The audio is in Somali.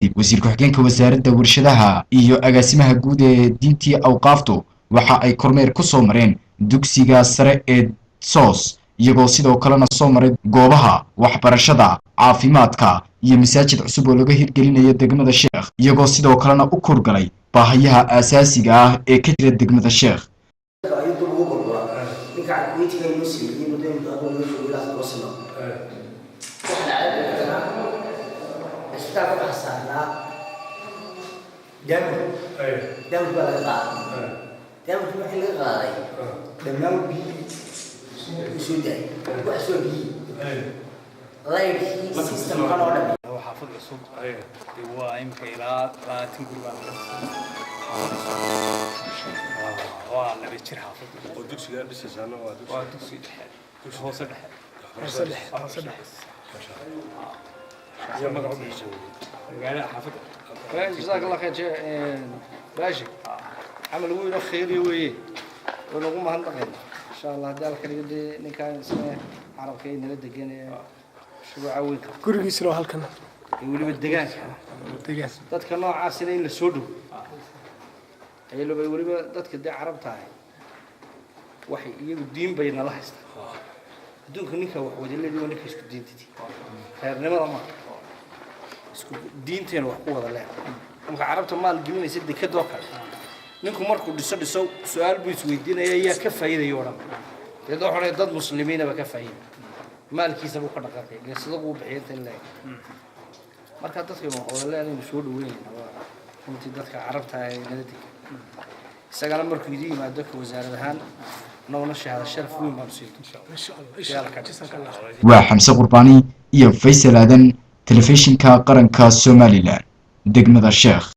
Kadib wasiir ku-xigeenka wasaaradda warshadaha iyo agaasimaha guud ee diintii awqaaftu waxa ay kormeer ku soo mareen dugsiga sare ee SOS, iyagoo sidoo kalena soo maray goobaha waxbarashada, caafimaadka iyo masaajid cusub oo laga hirgelinayo degmada Sheekh, iyagoo sidoo kalena u kurgalay baahayaha aasaasiga ah ee ka jira degmada Sheekh. Ayuu dib ugu burbura ninka kuweetiga inoo sameeyey muddo imika hadda laga joogo ilaa 7 sano. Waxaa caadi karnaa cisbitaalka waxaa saarnaa daamur. Daamur baa laga qaaday. Daamurkii markii laga qaaday, dhammaan biyihii uu soo daayay, wax soo biyihii, laydhkii, systemkan oo dhan. Waa xaafad cusub. Dee waa imika ilaa 20 guri baa laga dhisay. Xaafad cusub waa 2 jir xaafad. Oo dugsiga dhisaysaana waa dugsi? Waa dugsi dhexe, hoose dhexe. Hoose dhexe. Iyo magac u bixisay? Magaalada xaafadda. Jazaak Allah khayr baashi, camal weyn oo khayri weeye oo nagu mahadnaqayna insha Allah. Haddii Alla ka dhigo, dee ninkaan isna carabka ee nala degan ee shuruuca weyn qabta. Gurigiisuna waa halkan. Iyo weliba degaanka. Degaan. Dadka noocaasina in la soo dhow ayaloba, weliba dadka dee carabta ahi waxay iyagu diin bay nala haystaan. Adduunka ninka wax wada leedi waa ninka isku diintati, reernimada ma isku diinteena wax ku wada leedahay. Marka carabta maal gelinaysa dekadoo kale, ninku markuu dhiso dhiso, su-aal buu isweydiinaya: yaa ka faa'iidaya o dhan? Deed wuxuu leeyahay dad muslimiinaba ka faa'iida, maalkiisa buu ka dhaqaaqay, geesada buu bixiya inta in leeg. Marka dadka wax wada leedahay soo dhaweynayna waa runtii dadka carabta ee nala degan. Isagana markuu idin yimaado ka wasaarad ahaan, annaguna shahaado sharaf weyn baanu siin. Insha Allah, insha Allah, jazaak Allah. Waa Xamse Qurbaani iyo Faysal Aadan, Telefishinka Qaranka Somaliland, degmada Sheekh.